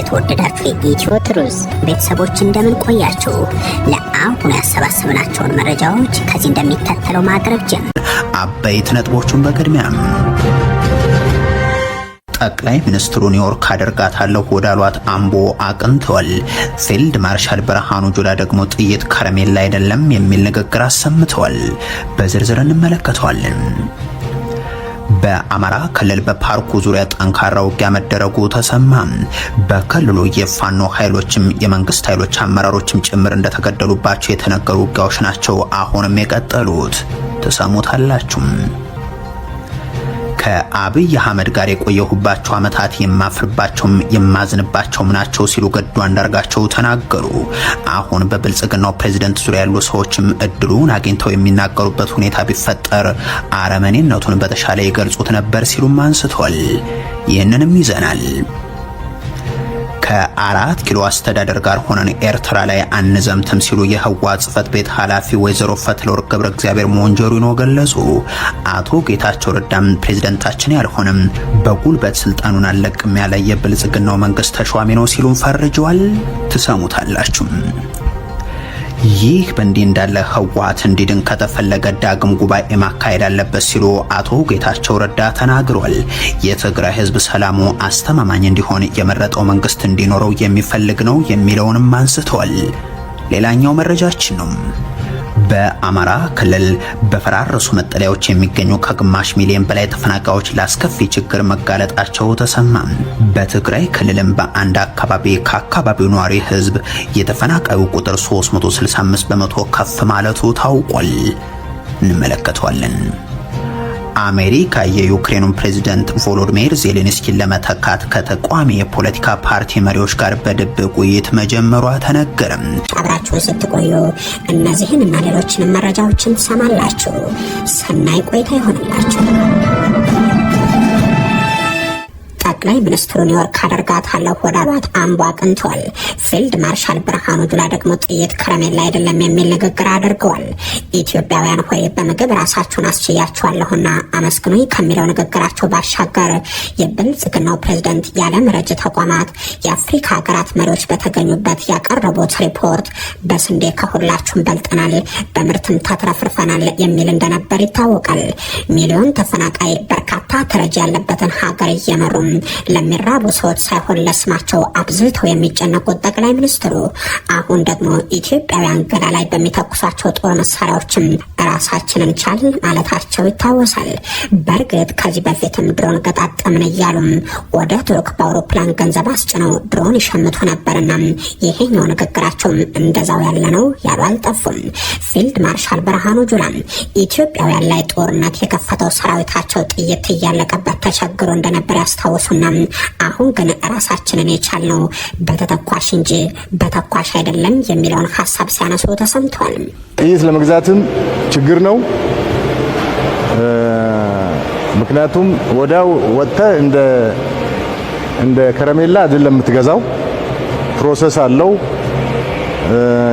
የተወደዳችሁ የኢትዮ ትሩዝ ቤተሰቦች፣ እንደምን ቆያችሁ? ለአሁኑ ያሰባሰብናቸውን መረጃዎች ከዚህ እንደሚከተለው ማቅረብ ጀመር። አበይት ነጥቦቹን በቅድሚያም፣ ጠቅላይ ሚኒስትሩ ኒውዮርክ አደርጋታለሁ ወዳሏት አምቦ አቅንተዋል። ፊልድ ማርሻል ብርሃኑ ጁላ ደግሞ ጥይት ከረሜላ አይደለም የሚል ንግግር አሰምተዋል። በዝርዝር እንመለከተዋለን። በአማራ ክልል በፓርኩ ዙሪያ ጠንካራ ውጊያ መደረጉ ተሰማ። በክልሉ የፋኖ ኃይሎችም የመንግስት ኃይሎች አመራሮችም ጭምር እንደተገደሉባቸው የተነገሩ ውጊያዎች ናቸው አሁንም የቀጠሉት። ትሰሙታላችሁም። ከአብይ አህመድ ጋር የቆየሁባቸው ዓመታት የማፍርባቸውም የማዝንባቸውም ናቸው ሲሉ ገዱ አንዳርጋቸው ተናገሩ። አሁን በብልጽግናው ፕሬዝደንት ዙሪያ ያሉ ሰዎችም እድሉን አግኝተው የሚናገሩበት ሁኔታ ቢፈጠር አረመኔነቱን በተሻለ ይገልጹት ነበር ሲሉም አንስቷል። ይህንንም ይዘናል። ከ4 ኪሎ አስተዳደር ጋር ሆነን ኤርትራ ላይ አንዘምትም ሲሉ የህወሓት ጽህፈት ቤት ኃላፊ ወይዘሮ ፈትለወርቅ ገብረ እግዚአብሔር ሞንጆሪኖ ገለጹ። አቶ ጌታቸው ረዳም ፕሬዝደንታችን ያልሆነም፣ በጉልበት ስልጣኑን አልለቅም ያለ የብልጽግናው መንግስት ተሿሚ ነው ሲሉም ፈርጀዋል። ትሰሙታላችሁ። ይህ በእንዲህ እንዳለ ህወሓት እንዲድን ከተፈለገ ዳግም ጉባኤ ማካሄድ አለበት ሲሉ አቶ ጌታቸው ረዳ ተናግሯል። የትግራይ ህዝብ ሰላሙ አስተማማኝ እንዲሆን የመረጠው መንግስት እንዲኖረው የሚፈልግ ነው የሚለውንም አንስተዋል። ሌላኛው መረጃችን ነው። በአማራ ክልል በፈራረሱ መጠለያዎች የሚገኙ ከግማሽ ሚሊዮን በላይ ተፈናቃዮች ለአስከፊ ችግር መጋለጣቸው ተሰማ። በትግራይ ክልልም በአንድ አካባቢ ከአካባቢው ነዋሪ ህዝብ የተፈናቃዩ ቁጥር 365% ከፍ ማለቱ ታውቋል። እንመለከተዋለን። አሜሪካ የዩክሬኑን ፕሬዝደንት ቮሎዲሚር ዜሌንስኪን ለመተካት ከተቃዋሚ የፖለቲካ ፓርቲ መሪዎች ጋር በድብቅ ውይይት መጀመሯ ተነገረም። አብራችሁን ስትቆዩ እነዚህን እና ሌሎችንም መረጃዎችን ትሰማላችሁ። ሰናይ ቆይታ ይሆንላችሁ። ጠቅላይ ሚኒስትሩ ኒውዮርክ አደርጋታለሁ ወዳሏት አምቦ አቅንተዋል። ፊልድ ማርሻል ብርሃኑ ጁላ ደግሞ ጥይት ከረሜላ አይደለም የሚል ንግግር አድርገዋል። ኢትዮጵያውያን ሆይ፣ በምግብ ራሳችሁን አስችያችኋለሁና አመስግኑኝ ከሚለው ንግግራቸው ባሻገር የብልጽግናው ፕሬዝደንት የዓለም ረጅ ተቋማት፣ የአፍሪካ ሀገራት መሪዎች በተገኙበት ያቀረቡት ሪፖርት በስንዴ ከሁላችሁም በልጠናል፣ በምርትም ተትረፍርፈናል የሚል እንደነበር ይታወቃል። ሚሊዮን ተፈናቃይ፣ በርካታ ተረጂ ያለበትን ሀገር እየመሩም ለሚራቡ ሰዎች ሳይሆን ለስማቸው አብዝተው የሚጨነቁት ጠቅላይ ሚኒስትሩ አሁን ደግሞ ኢትዮጵያውያን ገላ ላይ በሚተኩሷቸው ጦር መሳሪያዎችም ራሳችንን ቻል ማለታቸው ይታወሳል። በእርግጥ ከዚህ በፊትም ድሮን ገጣጠምን እያሉም ወደ ቱርክ በአውሮፕላን ገንዘብ አስጭነው ድሮን ይሸምቱ ነበርና ይሄኛው ንግግራቸውም እንደዛው ያለ ነው ያሉ አልጠፉም። ፊልድ ማርሻል ብርሃኑ ጁላ ኢትዮጵያውያን ላይ ጦርነት የከፈተው ሰራዊታቸው ጥይት እያለቀበት ተቸግሮ እንደነበር ያስታውሱና አሁን ግን ራሳችንን የቻልነው በተተኳሽ እንጂ በተኳሽ አይደለም የሚለውን ሀሳብ ሲያነሱ ተሰምቷል። ጥይት ለመግዛትም ችግር ነው። ምክንያቱም ወዲያው ወጥተህ እንደ ከረሜላ አይደለም የምትገዛው፣ process አለው።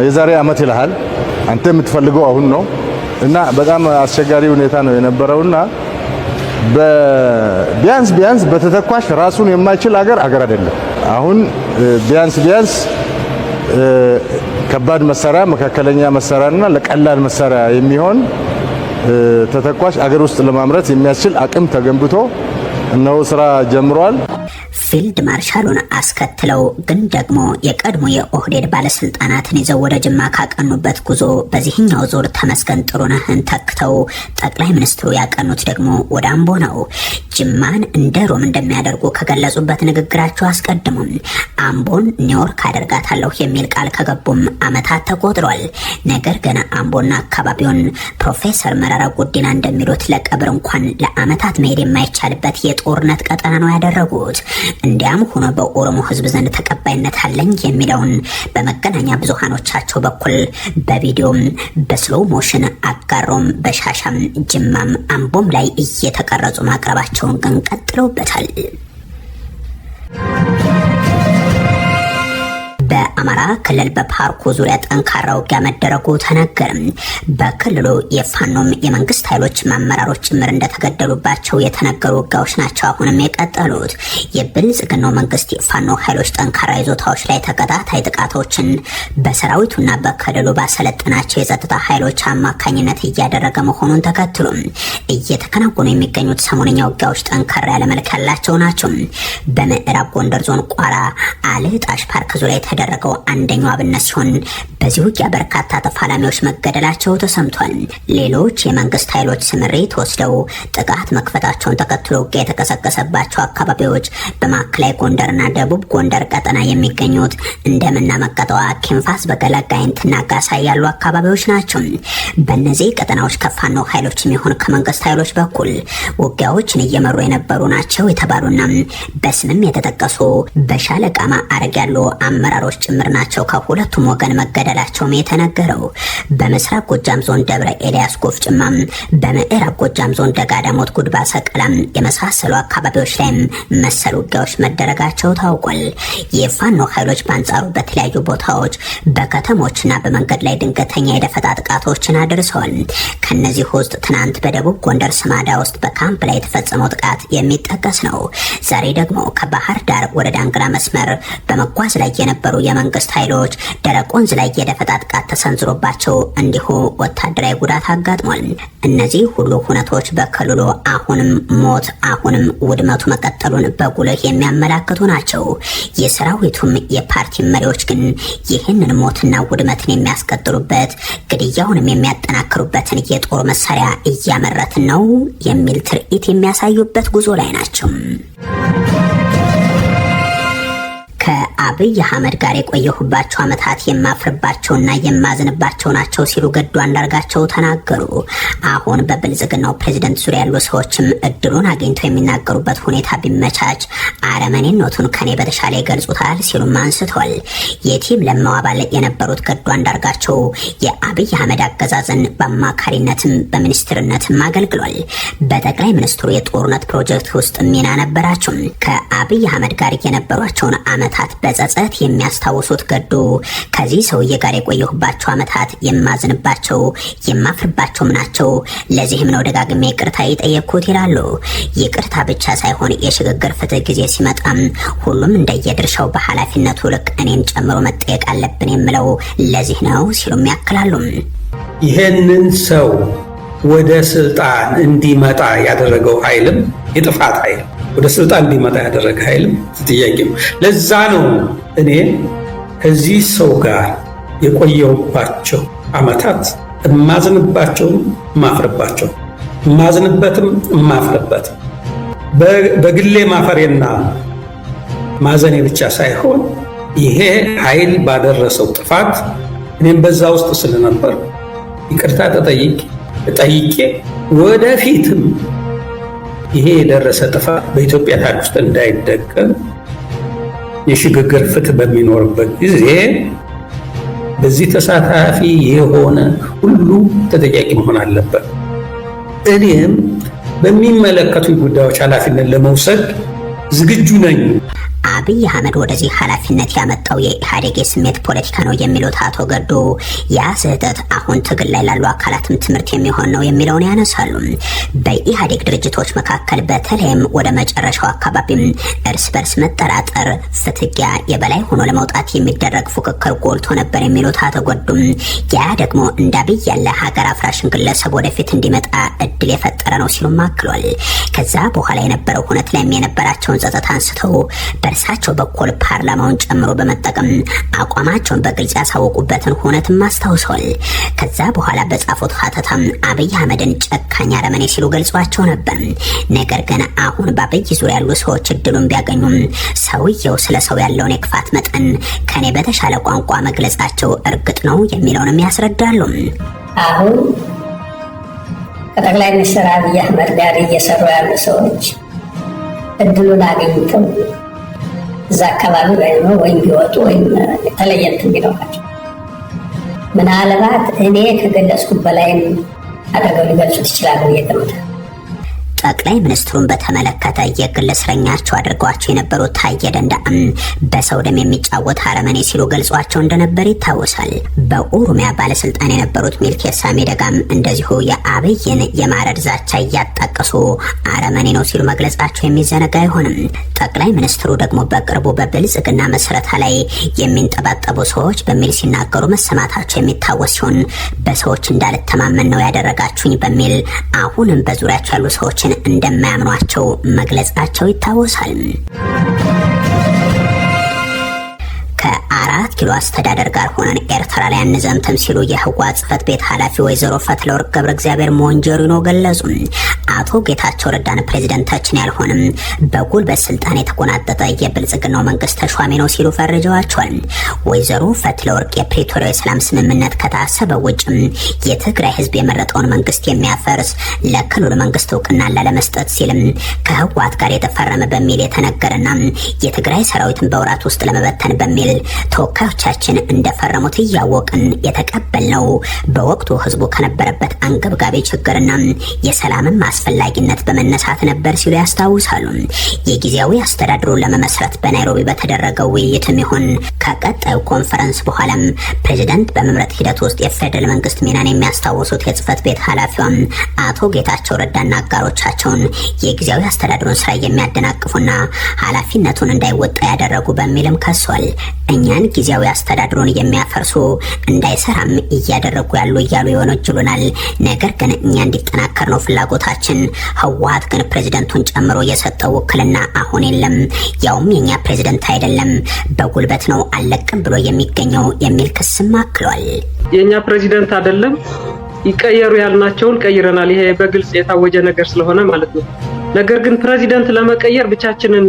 የዛሬ አመት ይልሃል። አንተ የምትፈልገው አሁን ነው እና በጣም አስቸጋሪ ሁኔታ ነው የነበረውና ቢያንስ ቢያንስ በተተኳሽ ራሱን የማይችል አገር አገር አይደለም። አሁን ቢያንስ ቢያንስ ከባድ መሳሪያ፣ መካከለኛ መሳሪያና ለቀላል መሳሪያ የሚሆን ተተኳሽ አገር ውስጥ ለማምረት የሚያስችል አቅም ተገንብቶ እነሆ ስራ ጀምሯል። ፊልድ ማርሻሉን አስከትለው ግን ደግሞ የቀድሞ የኦህዴድ ባለስልጣናትን ይዘው ወደ ጅማ ካቀኑበት ጉዞ በዚህኛው ዙር ተመስገን ጥሩነህን ተክተው ጠቅላይ ሚኒስትሩ ያቀኑት ደግሞ ወደ አምቦ ነው። ጅማን እንደ ሮም እንደሚያደርጉ ከገለጹበት ንግግራቸው አስቀድሞም አምቦን ኒውዮርክ አደርጋታለሁ የሚል ቃል ከገቡም ዓመታት ተቆጥሯል። ነገር ግን አምቦና አካባቢውን ፕሮፌሰር መረራ ጉዲና እንደሚሉት ለቀብር እንኳን ለዓመታት መሄድ የማይቻልበት የጦርነት ቀጠና ነው ያደረጉት። እንዲያም ሆኖ በኦሮሞ ሕዝብ ዘንድ ተቀባይነት አለኝ የሚለውን በመገናኛ ብዙሃኖቻቸው በኩል በቪዲዮም በ slow motion አጋሮም በሻሻም ጅማም አምቦም ላይ እየተቀረጹ ማቅረባቸውን ግን ቀጥለውበታል። በአማራ ክልል በፓርኩ ዙሪያ ጠንካራ ውጊያ መደረጉ ተነገረ። በክልሉ የፋኖም የመንግስት ኃይሎች አመራሮች ጭምር እንደተገደሉባቸው የተነገሩ ውጊያዎች ናቸው አሁንም የቀጠሉት። የብልጽግናው መንግስት የፋኖ ኃይሎች ጠንካራ ይዞታዎች ላይ ተከታታይ ጥቃቶችን በሰራዊቱና በክልሉ ባሰለጠናቸው የጸጥታ ኃይሎች አማካኝነት እያደረገ መሆኑን ተከትሎ እየተከናወኑ የሚገኙት ሰሞነኛ ውጊያዎች ጠንካራ ያለ መልክ ያላቸው ናቸው። በምዕራብ ጎንደር ዞን ቋራ አልጣሽ ፓርክ ዙሪያ የተደረገው አንደኛው አብነት ሲሆን በዚህ ውጊያ በርካታ ተፋላሚዎች መገደላቸው ተሰምቷል። ሌሎች የመንግስት ኃይሎች ስምሪት ወስደው ጥቃት መክፈታቸውን ተከትሎ ውጊያ የተቀሰቀሰባቸው አካባቢዎች በማዕከላዊ ጎንደርና ደቡብ ጎንደር ቀጠና የሚገኙት እንደምና መቀጠዋ፣ ኪንፋዝ፣ በገላ፣ ጋይንትና ጋሳይ ያሉ አካባቢዎች ናቸው። በእነዚህ ቀጠናዎች ከፋኖ ኃይሎች የሚሆን ከመንግስት ኃይሎች በኩል ውጊያዎችን እየመሩ የነበሩ ናቸው የተባሉና በስምም የተጠቀሱ በሻለቃ ማዕረግ ያሉ አመራሮች ጭምር ናቸው ከሁለቱም ወገን መገደላቸውም የተነገረው። በምስራቅ ጎጃም ዞን ደብረ ኤልያስ ጎፍጭማ፣ በምዕራብ ጎጃም ዞን ደጋዳሞት ጉድባ ሰቀላም የመሳሰሉ አካባቢዎች ላይም መሰል ውጊያዎች መደረጋቸው ታውቋል። የፋኖ ኃይሎች በአንጻሩ በተለያዩ ቦታዎች በከተሞችና በመንገድ ላይ ድንገተኛ የደፈጣ ጥቃቶችን አድርሰዋል። ከነዚህ ውስጥ ትናንት በደቡብ ጎንደር ስማዳ ውስጥ በካምፕ ላይ የተፈጸመው ጥቃት የሚጠቀስ ነው። ዛሬ ደግሞ ከባህር ዳር ወደ ዳንግላ መስመር በመጓዝ ላይ የነበሩ የመንግስት ኃይሎች ደረቅ ወንዝ ላይ የደፈጣ ጥቃት ተሰንዝሮባቸው እንዲሁ ወታደራዊ ጉዳት አጋጥሟል። እነዚህ ሁሉ ሁነቶች በክልሉ አሁንም ሞት አሁንም ውድመቱ መቀጠሉን በጉልህ የሚያመላክቱ ናቸው። የሰራዊቱም የፓርቲ መሪዎች ግን ይህንን ሞትና ውድመትን የሚያስቀጥሉበት ግድያውንም የሚያጠናክሩበትን የጦር መሳሪያ እያመረትን ነው የሚል ትርኢት የሚያሳዩበት ጉዞ ላይ ናቸው። ከአብይ አህመድ ጋር የቆየሁባቸው ዓመታት የማፍርባቸውና የማዝንባቸው ናቸው ሲሉ ገዱ አንዳርጋቸው ተናገሩ። አሁን በብልጽግናው ፕሬዝደንት ዙሪያ ያሉ ሰዎችም እድሉን አግኝተው የሚናገሩበት ሁኔታ ቢመቻች አረመኔነቱን ከኔ በተሻለ ይገልጹታል ሲሉም አንስተዋል። የቲም ለማው አባል የነበሩት ገዱ አንዳርጋቸው የአብይ አህመድ አገዛዝን በአማካሪነትም በሚኒስትርነትም አገልግሏል። በጠቅላይ ሚኒስትሩ የጦርነት ፕሮጀክት ውስጥ ሚና ነበራቸው። ከአብይ አህመድ ጋር የነበሯቸውን ዓመታት በጸጸት የሚያስታውሱት ገዱ ከዚህ ሰውዬ ጋር የቆየሁባቸው ዓመታት የማዝንባቸው የማፍርባቸውም ናቸው። ለዚህም ነው ደጋግሜ ይቅርታ የጠየቅኩት ይላሉ። ይቅርታ ብቻ ሳይሆን የሽግግር ፍትህ ጊዜ ሲመጣም ሁሉም እንደየድርሻው በኃላፊነቱ ልክ እኔን ጨምሮ መጠየቅ አለብን የምለው ለዚህ ነው ሲሉም ያክላሉ። ይህንን ሰው ወደ ስልጣን እንዲመጣ ያደረገው ኃይልም የጥፋት ኃይል ወደ ስልጣን እንዲመጣ ያደረገ ኃይልም ተጠያቂ ነው። ለዛ ነው እኔ ከዚህ ሰው ጋር የቆየሁባቸው ዓመታት እማዝንባቸውም እማፍርባቸው እማዝንበትም እማፍርበትም በግሌ ማፈሬና ማዘኔ ብቻ ሳይሆን ይሄ ኃይል ባደረሰው ጥፋት እኔም በዛ ውስጥ ስለነበር ይቅርታ ጠይቄ ወደፊትም ይሄ የደረሰ ጥፋት በኢትዮጵያ ታሪክ ውስጥ እንዳይደገም የሽግግር ፍትህ በሚኖርበት ጊዜ በዚህ ተሳታፊ የሆነ ሁሉ ተጠያቂ መሆን አለበት። እኔም በሚመለከቱ ጉዳዮች ኃላፊነት ለመውሰድ ዝግጁ ነኝ። አብይ አህመድ ወደዚህ ኃላፊነት ያመጣው የኢህአዴግ የስሜት ፖለቲካ ነው የሚሉት አቶ ገዱ ያ ስህተት አሁን ትግል ላይ ላሉ አካላትም ትምህርት የሚሆን ነው የሚለውን ያነሳሉ። በኢህአዴግ ድርጅቶች መካከል በተለይም ወደ መጨረሻው አካባቢም እርስ በርስ መጠራጠር፣ ፍትጊያ፣ የበላይ ሆኖ ለመውጣት የሚደረግ ፉክክር ጎልቶ ነበር የሚሉት አቶ ገዱም ያ ደግሞ እንደ አብይ ያለ ሀገር አፍራሽን ግለሰብ ወደፊት እንዲመጣ እድል የፈጠረ ነው ሲሉም አክሏል። ከዛ በኋላ የነበረው ሁነት ላይም የነበራቸውን ጸጸት አንስተው በእርሳቸው በኩል ፓርላማውን ጨምሮ በመጠቀም አቋማቸውን በግልጽ ያሳወቁበትን ሁነትም አስታውሰዋል። ከዛ በኋላ በጻፉት ሀተታም አብይ አህመድን ጨካኝ አረመኔ ሲሉ ገልጿቸው ነበር። ነገር ግን አሁን በአብይ ዙሪያ ያሉ ሰዎች እድሉን ቢያገኙም ሰውየው ስለ ሰው ያለውን የክፋት መጠን ከኔ በተሻለ ቋንቋ መግለጻቸው እርግጥ ነው የሚለውንም ያስረዳሉ። አሁን ከጠቅላይ ሚኒስትር አብይ አህመድ ጋር እየሰሩ ያሉ ሰዎች እድሉን አግኝተው እዛ አካባቢ ወይም ቢወጡ ወይም የተለየ እንትን ቢኖራቸው ምናልባት እኔ ከገለጽኩት በላይም አድርገው ሊገልጹት ይችላሉ ብዬ እገምታለሁ። ጠቅላይ ሚኒስትሩን በተመለከተ የግል እስረኛቸው አድርገዋቸው የነበሩት ታየ ደንደአም በሰው ደም የሚጫወት አረመኔ ሲሉ ገልጿቸው እንደነበር ይታወሳል። በኦሮሚያ ባለስልጣን የነበሩት ሚልኬሳ ሚደጋም እንደዚሁ የአብይን የማረድ ዛቻ እያጣቀሱ አረመኔ ነው ሲሉ መግለጻቸው የሚዘነጋ አይሆንም። ጠቅላይ ሚኒስትሩ ደግሞ በቅርቡ በብልጽግና መስረታ ላይ የሚንጠባጠቡ ሰዎች በሚል ሲናገሩ መሰማታቸው የሚታወስ ሲሆን በሰዎች እንዳልተማመን ነው ያደረጋችሁኝ በሚል አሁንም በዙሪያቸው ያሉ ሰዎችን እንደማያምኗቸው መግለጻቸው ይታወሳል። ከአራት ኪሎ አስተዳደር ጋር ሆነን ኤርትራ ላይ አንዘምትም ሲሉ የህወሓት ጽሕፈት ቤት ኃላፊ ወይዘሮ ፈትለወርቅ ገብረ እግዚአብሔር ሞንጆሪኖ ገለጹ። አቶ ጌታቸው ረዳን ፕሬዝደንታችን ያልሆንም በጉልበት ስልጣን የተቆናጠጠ የብልጽግናው መንግስት ተሿሚ ነው ሲሉ ፈርጀዋቸዋል። ወይዘሮ ፈትለወርቅ የፕሪቶሪያው የሰላም ስምምነት ከታሰበ ውጭም የትግራይ ህዝብ የመረጠውን መንግስት የሚያፈርስ ለክልሉ መንግስት እውቅና ላለመስጠት ሲልም ከህወሓት ጋር የተፈረመ በሚል የተነገረና የትግራይ ሰራዊትን በወራት ውስጥ ለመበተን በሚል ተወካዮቻችን እንደፈረሙት እያወቅን የተቀበልነው በወቅቱ ህዝቡ ከነበረበት አንገብጋቢ ችግርና የሰላምም አስፈላጊነት በመነሳት ነበር ሲሉ ያስታውሳሉ። የጊዜያዊ አስተዳደሩን ለመመስረት በናይሮቢ በተደረገው ውይይትም ይሁን ከቀጣዩ ኮንፈረንስ በኋላም ፕሬዚደንት በመምረጥ ሂደት ውስጥ የፌደራል መንግስት ሚናን የሚያስታውሱት የጽህፈት ቤት ኃላፊዋም አቶ ጌታቸው ረዳና አጋሮቻቸውን የጊዜያዊ አስተዳደሩን ስራ የሚያደናቅፉና ኃላፊነቱን እንዳይወጣ ያደረጉ በሚልም ከሷል። እኛን ጊዜያዊ አስተዳደሩን የሚያፈርሱ እንዳይሰራም እያደረጉ ያሉ እያሉ ይወነጅሉናል። ነገር ግን እኛ እንዲጠናከር ነው ፍላጎታችን። ህወሓት ግን ፕሬዝደንቱን ጨምሮ የሰጠው ውክልና አሁን የለም፣ ያውም የኛ ፕሬዝደንት አይደለም፣ በጉልበት ነው አለቅም ብሎ የሚገኘው የሚል ክስም አክሏል። የኛ ፕሬዝደንት አይደለም፣ ይቀየሩ ያልናቸውን ቀይረናል። ይሄ በግልጽ የታወጀ ነገር ስለሆነ ማለት ነው። ነገር ግን ፕሬዝደንት ለመቀየር ብቻችንን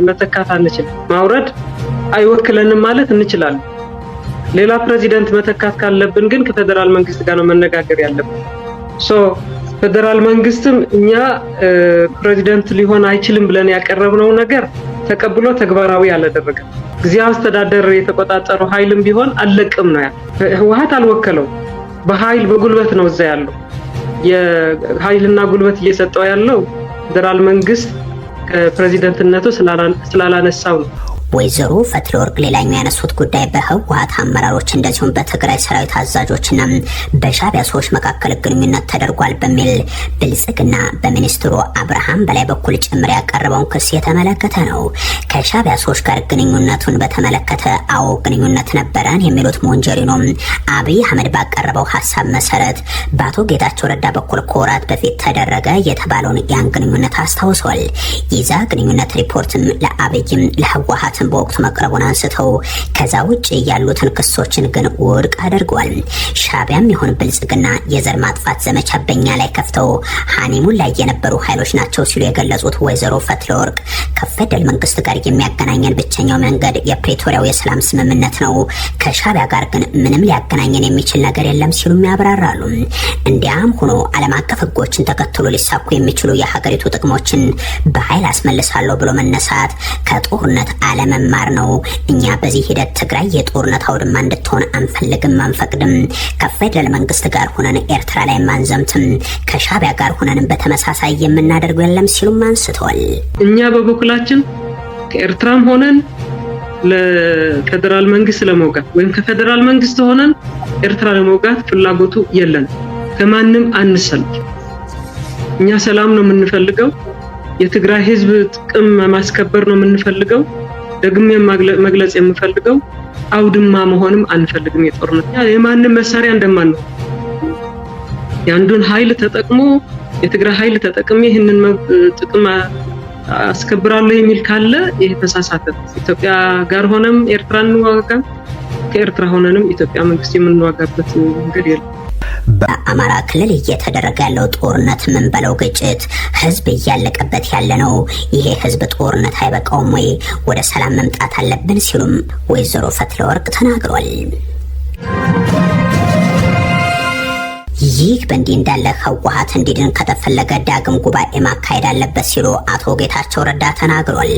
መተካት አንችልም። ማውረድ አይወክለንም ማለት እንችላለን። ሌላ ፕሬዝደንት መተካት ካለብን ግን ከፌደራል መንግስት ጋር ነው መነጋገር ያለብን። so ፌደራል መንግስትም እኛ ፕሬዝደንት ሊሆን አይችልም ብለን ያቀረብነው ነገር ተቀብሎ ተግባራዊ አላደረገም። ጊዜያዊ አስተዳደር የተቆጣጠረው ኃይልም ቢሆን አለቅም ነው ያለው። ህወሓት አልወከለው፣ በኃይል በጉልበት ነው እዛ ያለው። የኃይልና ጉልበት እየሰጠው ያለው ፌደራል መንግስት ከፕሬዝደንትነቱ ስላላነሳው ነው። ወይዘሮ ፈትለወርቅ ሌላኛው ያነሱት ጉዳይ በህወሓት አመራሮች እንደዚሁም በትግራይ ሰራዊት አዛዦችና በሻዕቢያ ሰዎች መካከል ግንኙነት ተደርጓል በሚል ብልጽግና በሚኒስትሩ አብርሃም በላይ በኩል ጭምር ያቀረበውን ክስ የተመለከተ ነው። ከሻዕቢያ ሰዎች ጋር ግንኙነቱን በተመለከተ አዎ ግንኙነት ነበረን የሚሉት ሞንጆሪኖ አብይ አህመድ ባቀረበው ሀሳብ መሰረት በአቶ ጌታቸው ረዳ በኩል ከወራት በፊት ተደረገ የተባለውን ያን ግንኙነት አስታውሰዋል። የዛ ግንኙነት ሪፖርትም ለአብይም ለህወሓት በወቅቱ መቅረቡን አንስተው ከዛ ውጭ ያሉትን ክሶችን ግን ውድቅ አድርገዋል። ሻዕቢያም ይሁን ብልጽግና የዘር ማጥፋት ዘመቻ በእኛ ላይ ከፍተው honeymoon ላይ የነበሩ ኃይሎች ናቸው ሲሉ የገለጹት ወይዘሮ ፈትለወርቅ ከፌደራል መንግስት ጋር የሚያገናኘን ብቸኛው መንገድ የፕሪቶሪያው የሰላም ስምምነት ነው፣ ከሻዕቢያ ጋር ግን ምንም ሊያገናኘን የሚችል ነገር የለም ሲሉም ያብራራሉ። እንዲያም ሆኖ ዓለም አቀፍ ህጎችን ተከትሎ ሊሳኩ የሚችሉ የሀገሪቱ ጥቅሞችን በኃይል አስመልሳለሁ ብሎ መነሳት ከጦርነት አለመማር ነው። እኛ በዚህ ሂደት ትግራይ የጦርነት አውድማ እንድትሆን አንፈልግም፣ አንፈቅድም። ከፌደራል መንግስት ጋር ሆነን ኤርትራ ላይ ማንዘምትም፣ ከሻዕቢያ ጋር ሆነን በተመሳሳይ የምናደርገው የለም ሲሉም አንስተዋል። እኛ በበኩላችን ከኤርትራም ሆነን ለፌደራል መንግስት ለመውጋት ወይም ከፌደራል መንግስት ሆነን ኤርትራ ለመውጋት ፍላጎቱ የለን። ከማንም አንሰልፍ። እኛ ሰላም ነው የምንፈልገው። የትግራይ ህዝብ ጥቅም ማስከበር ነው የምንፈልገው። ደግሜ መግለጽ የምፈልገው አውድማ መሆንም አንፈልግም። የጦርነት የማንም መሳሪያ እንደማንሆን የአንዱን ኃይል ተጠቅሞ የትግራይ ኃይል ተጠቅሜ ይህንን ጥቅም አስከብራለሁ የሚል ካለ ይሄ ተሳሳተ። ኢትዮጵያ ጋር ሆነም ኤርትራ እንዋጋም፣ ከኤርትራ ሆነንም ኢትዮጵያ መንግስት የምንዋጋበት መንገድ የለም። በአማራ ክልል እየተደረገ ያለው ጦርነት ምን በለው ግጭት ህዝብ እያለቀበት ያለ ነው። ይሄ ህዝብ ጦርነት አይበቃውም ወይ? ወደ ሰላም መምጣት አለብን ሲሉም ወይዘሮ ፈትለወርቅ ተናግሯል። ይህ በእንዲህ እንዳለ ህወሓት እንዲድን ከተፈለገ ዳግም ጉባኤ ማካሄድ አለበት ሲሉ አቶ ጌታቸው ረዳ ተናግሯል።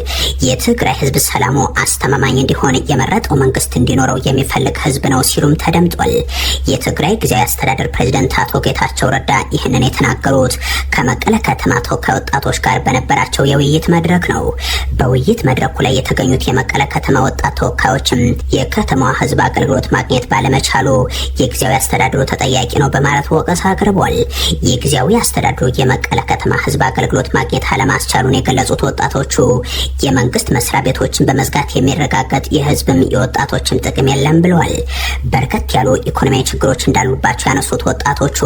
የትግራይ ህዝብ ሰላሙ አስተማማኝ እንዲሆን የመረጠው መንግስት እንዲኖረው የሚፈልግ ህዝብ ነው ሲሉም ተደምጧል። የትግራይ ጊዜያዊ አስተዳደር ፕሬዝደንት አቶ ጌታቸው ረዳ ይህንን የተናገሩት ከመቀለ ከተማ ተወካይ ወጣቶች ጋር በነበራቸው የውይይት መድረክ ነው። በውይይት መድረኩ ላይ የተገኙት የመቀለ ከተማ ወጣት ተወካዮችም የከተማዋ ህዝብ አገልግሎት ማግኘት ባለመቻሉ የጊዜያዊ አስተዳደሩ ተጠያቂ ነው በማለት ወቀሳ አቅርቧል። የጊዜያዊ አስተዳደሩ የመቀለ ከተማ ህዝብ አገልግሎት ማግኘት አለማስቻሉን የገለጹት ወጣቶቹ የመንግስት መስሪያ ቤቶችን በመዝጋት የሚረጋገጥ የህዝብም የወጣቶችም ጥቅም የለም ብለዋል። በርከት ያሉ ኢኮኖሚያዊ ችግሮች እንዳሉባቸው ያነሱት ወጣቶቹ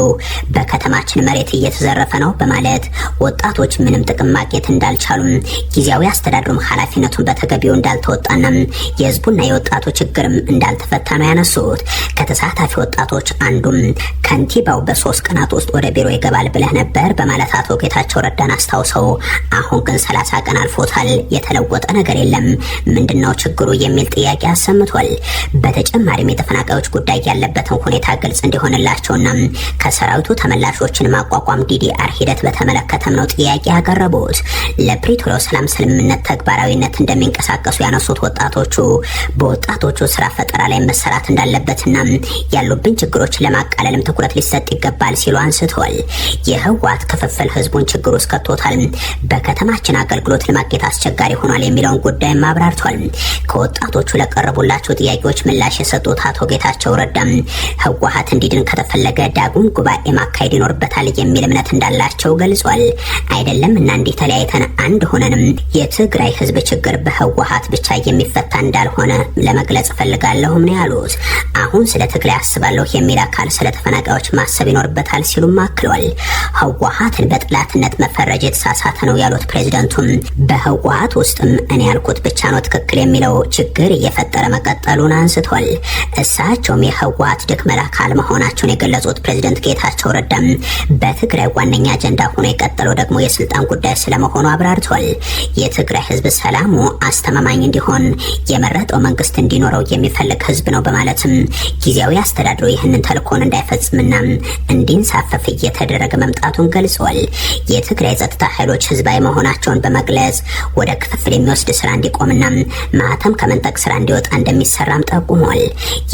በከተማችን መሬት እየተዘረፈ ነው በማለት ወጣቶች ምንም ጥቅም ማግኘት እንዳልቻሉም፣ ጊዜያዊ አስተዳደሩም ኃላፊነቱን በተገቢው እንዳልተወጣና የህዝቡና የወጣቱ ችግርም እንዳልተፈታ ነው ያነሱት። ከተሳታፊ ወጣቶች አንዱም ከንቲባው በ3 ቀናት ውስጥ ወደ ቢሮ ይገባል ብለህ ነበር በማለት አቶ ጌታቸው ረዳን አስታውሰው አሁን ግን 30 ቀን አልፎታል፣ የተለወጠ ነገር የለም፣ ምንድነው ችግሩ የሚል ጥያቄ አሰምቷል። በተጨማሪም የተፈናቃዮች ጉዳይ ያለበትን ሁኔታ ግልጽ እንዲሆንላቸውና ከሰራዊቱ ተመላሾችን ማቋቋም DDR ሂደት በተመለከተም ነው ጥያቄ ያቀረቡት። ለፕሪቶሪያው ሰላም ስምምነት ተግባራዊነት እንደሚንቀሳቀሱ ያነሱት ወጣቶቹ በወጣቶቹ ስራ ፈጠራ ላይ መሰራት እንዳለበትና ያሉብን ችግሮች ለማቃለልም ትኩረት ሊሰጥ ይገባል ሲሉ አንስተዋል። የህወሓት ክፍፍል ህዝቡን ችግር ውስጥ ከቶታል፣ በከተማችን አገልግሎት ለማግኘት አስቸጋሪ ሆኗል የሚለውን ጉዳይም አብራርቷል። ከወጣቶቹ ለቀረቡላቸው ጥያቄዎች ምላሽ የሰጡት አቶ ጌታቸው ረዳም ህወሓት እንዲድን ከተፈለገ ዳግም ጉባኤ ማካሄድ ይኖርበታል የሚል እምነት እንዳላቸው ገልጿል። አይደለም እና እንዲህ ተለያይተን አንድ ሆነንም የትግራይ ህዝብ ችግር በህወሓት ብቻ የሚፈታ እንዳልሆነ ለመግለጽ እፈልጋለሁም ነው ያሉት። አሁን ስለ ትግራይ አስባለሁ የሚል አካል ስለ ተፈናቃዮች ማሰብ ይኖርበታል ሲሉም አክለዋል። ህወሓትን በጥላትነት መፈረጅ የተሳሳተ ነው ያሉት ፕሬዝደንቱም በህወሓት ውስጥም እኔ ያልኩት ብቻ ነው ትክክል የሚለው ችግር እየፈጠረ መቀጠሉን አንስቷል። እሳቸውም የህወሓት ድክመት አካል መሆናቸውን የገለጹት ፕሬዝደንት ጌታቸው ረዳም በትግራይ ዋነኛ አጀንዳ ሆኖ የቀጠለው ደግሞ የስልጣን ጉዳይ ስለመሆኑ አብራርቷል። የትግራይ ህዝብ ሰላሙ አስተማማኝ እንዲሆን የመረጠው መንግስት እንዲኖረው የሚፈልግ ህዝብ ነው በማለትም ጊዜያዊ አስተዳድሩ ይህንን ተልእኮን እንዳይፈጽምና እንዲንሳፈፍ እየተደረገ መምጣቱን ገልጿል። የትግራይ ጸጥታ ኃይሎች ህዝባዊ መሆናቸውን በመግለጽ ወደ ክፍፍል የሚወስድ ስራ እንዲቆምና ማህተም ከመንጠቅ ስራ እንዲወጣ እንደሚሰራም ጠቁሟል።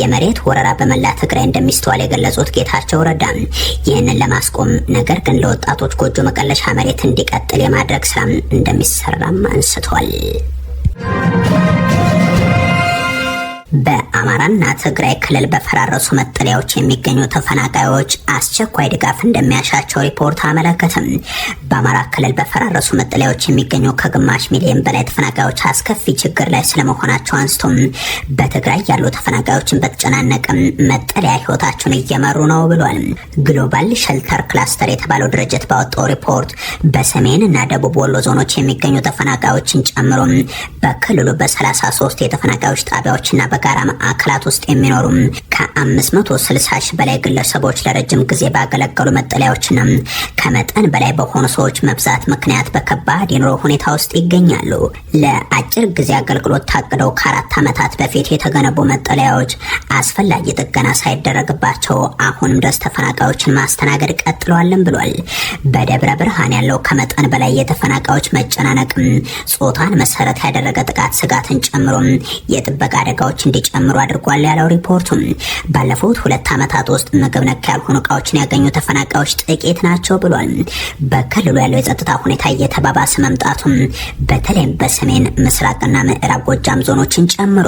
የመሬት ወረራ በመላ ትግራይ እንደሚስተዋል የገለጹት ጌታቸው ረዳ ይህንን ለማስቆም ነገር ግን ለወጣቶች ጎጆ መቀለሻ መሬት እንዲቀጥል የማድረግ ስራ እንደሚሰራም አንስቷል። በአማራና ትግራይ ክልል በፈራረሱ መጠለያዎች የሚገኙ ተፈናቃዮች አስቸኳይ ድጋፍ እንደሚያሻቸው ሪፖርት አመለከተም። በአማራ ክልል በፈራረሱ መጠለያዎች የሚገኙ ከግማሽ ሚሊዮን በላይ ተፈናቃዮች አስከፊ ችግር ላይ ስለመሆናቸው አንስቶም በትግራይ ያሉ ተፈናቃዮችን በተጨናነቀ መጠለያ ህይወታቸውን እየመሩ ነው ብሏል። ግሎባል ሸልተር ክላስተር የተባለው ድርጅት ባወጣው ሪፖርት በሰሜን እና ደቡብ ወሎ ዞኖች የሚገኙ ተፈናቃዮችን ጨምሮ በክልሉ በ33 የተፈናቃዮች ጣቢያዎችና በጋራ ማዕከላት ውስጥ የሚኖሩ ከ560 ሺህ በላይ ግለሰቦች ለረጅም ጊዜ ባገለገሉ መጠለያዎችና ከመጠን በላይ በሆኑ ሰዎች መብዛት ምክንያት በከባድ የኑሮ ሁኔታ ውስጥ ይገኛሉ። ለአጭር ጊዜ አገልግሎት ታቅደው ከ4 ዓመታት በፊት የተገነቡ መጠለያዎች አስፈላጊ ጥገና ሳይደረግባቸው አሁንም ድረስ ተፈናቃዮችን ማስተናገድ ቀጥለዋልም ብሏል። በደብረ ብርሃን ያለው ከመጠን በላይ የተፈናቃዮች መጨናነቅም ጾታን መሰረት ያደረገ ጥቃት ስጋትን ጨምሮ የጥበቃ አደጋዎች እንዲጨምሩ አድርጓል ያለው ሪፖርቱ ባለፉት 2 ዓመታት ውስጥ ምግብ ነክ ያልሆኑ እቃዎችን ያገኙ ተፈናቃዮች ጥቂት ናቸው ብሏል። በክልሉ ያለው የጸጥታ ሁኔታ እየተባባሰ መምጣቱም በተለይም በሰሜን ምስራቅና ምዕራብ ጎጃም ዞኖችን ጨምሮ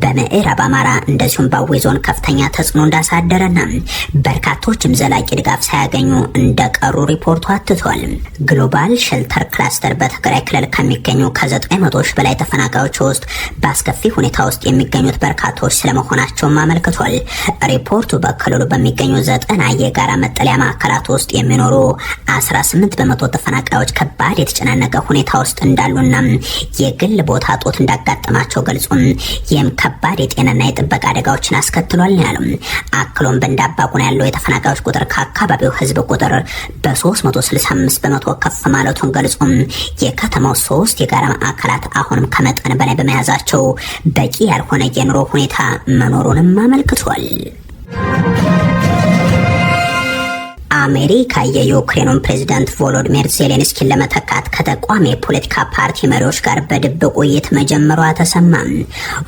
በምዕራብ አማራ እንደዚሁም በአዊ ዞን ከፍተኛ ተጽዕኖ እንዳሳደረና በርካቶችም ዘላቂ ድጋፍ ሳያገኙ እንደቀሩ ሪፖርቱ አትቷል። ግሎባል ሸልተር ክላስተር በትግራይ ክልል ከሚገኙ ከ900 ሺህ በላይ ተፈናቃዮች ውስጥ በአስከፊ ሁኔታ ውስጥ የሚገኙት በርካቶች ስለመሆናቸውም አመልክቷል። ሪፖርቱ በክልሉ በሚገኙ 90 የጋራ መጠለያ ማዕከላት ውስጥ የሚኖሩ 18% ተፈናቃዮች ከባድ የተጨናነቀ ሁኔታ ውስጥ እንዳሉና የግል ቦታ እጦት እንዳጋጠማቸው ገልጾ ይህም ከባድ የጤናና የጥበቃ አደጋዎችን አስከትሏል ነው ያለው። አክሎም በእንዳባጉና ያለው የተፈናቃዮች ቁጥር ከአካባቢው ህዝብ ቁጥር በ365% ከፍ ማለቱን ገልጾ የከተማው 3 የጋራ ማዕከላት አሁንም ከመጠን በላይ በመያዛቸው በቂ ያልሆነ የኑሮ ሁኔታ መኖሩንም አመልክቷል። አሜሪካ የዩክሬኑን ፕሬዝዳንት ቮሎዲሚር ዜሌንስኪን ለመተካት ከተቃዋሚ የፖለቲካ ፓርቲ መሪዎች ጋር በድብቅ ውይይት መጀመሯ ተሰማ።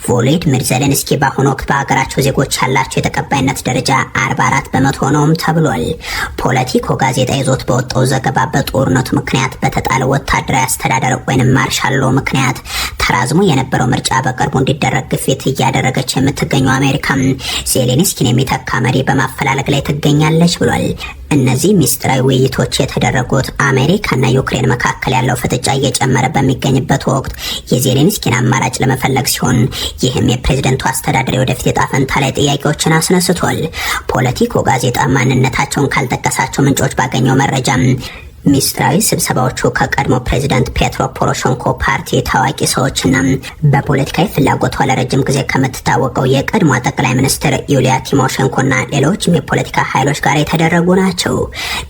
ቮሎዲሚር ዜሌንስኪ በአሁኑ ወቅት በሀገራቸው ዜጎች ያላቸው የተቀባይነት ደረጃ 44% ነውም ተብሏል። ፖለቲኮ ጋዜጣ ይዞት በወጣው ዘገባ በጦርነቱ ምክንያት በተጣለው ወታደራዊ አስተዳደር ወይም martial law ምክንያት ተራዝሞ የነበረው ምርጫ በቅርቡ እንዲደረግ ግፊት እያደረገች የምትገኘው አሜሪካ ዜሌንስኪን የሚተካ መሪ በማፈላለግ ላይ ትገኛለች ብሏል። እነዚህ ሚስጥራዊ ውይይቶች የተደረጉት አሜሪካና ዩክሬን መካከል ያለው ፍጥጫ እየጨመረ በሚገኝበት ወቅት የዜሌንስኪን አማራጭ ለመፈለግ ሲሆን፣ ይህም የፕሬዝደንቱ አስተዳደር የወደፊት የዕጣ ፈንታ ላይ ጥያቄዎችን አስነስቷል። ፖለቲኮ ጋዜጣ ማንነታቸውን ካልጠቀሳቸው ምንጮች ባገኘው መረጃም ሚስጥራዊ ስብሰባዎቹ ከቀድሞ ፕሬዚዳንት ፔትሮ ፖሮሸንኮ ፓርቲ ታዋቂ ሰዎችና በፖለቲካዊ ፍላጎቷ ለረጅም ጊዜ ከምትታወቀው የቀድሞ ጠቅላይ ሚኒስትር ዩሊያ ቲሞሸንኮና ሌሎችም የፖለቲካ ኃይሎች ጋር የተደረጉ ናቸው።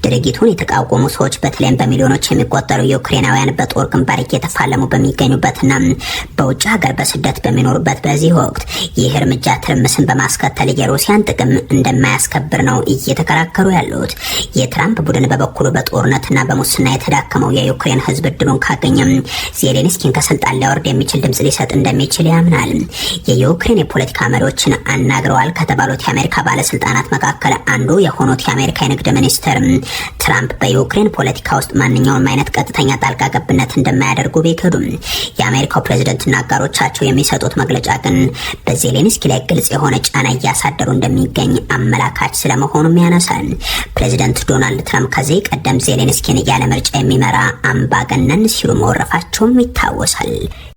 ድርጊቱን የተቃወሙ ሰዎች በተለይም በሚሊዮኖች የሚቆጠሩ ዩክሬናውያን በጦር ግንባር እየተፋለሙ በሚገኙበትና በውጭ ሀገር በስደት በሚኖሩበት በዚህ ወቅት ይህ እርምጃ ትርምስን በማስከተል የሩሲያን ጥቅም እንደማያስከብር ነው እየተከራከሩ ያሉት። የትራምፕ ቡድን በበኩሉ በጦርነትና በሙስና የተዳከመው የዩክሬን ሕዝብ እድሉን ካገኘም ዜሌንስኪን ከስልጣን ሊያወርድ የሚችል ድምጽ ሊሰጥ እንደሚችል ያምናል። የዩክሬን የፖለቲካ መሪዎችን አናግረዋል ከተባሉት የአሜሪካ ባለስልጣናት መካከል አንዱ የሆኑት የአሜሪካ የንግድ ሚኒስትር ትራምፕ በዩክሬን ፖለቲካ ውስጥ ማንኛውም አይነት ቀጥተኛ ጣልቃ ገብነት እንደማያደርጉ ቢክዱም፣ የአሜሪካው ፕሬዝደንትና አጋሮቻቸው የሚሰጡት መግለጫ ግን በዜሌንስኪ ላይ ግልጽ የሆነ ጫና እያሳደሩ እንደሚገኝ አመላካች ስለመሆኑም ያነሳል። ፕሬዚደንት ዶናልድ ትራምፕ ከዚህ ቀደም ዜሌንስኪን ያለ ምርጫ የሚመራ አምባገነን ሲሉ መወረፋቸውም ይታወሳል።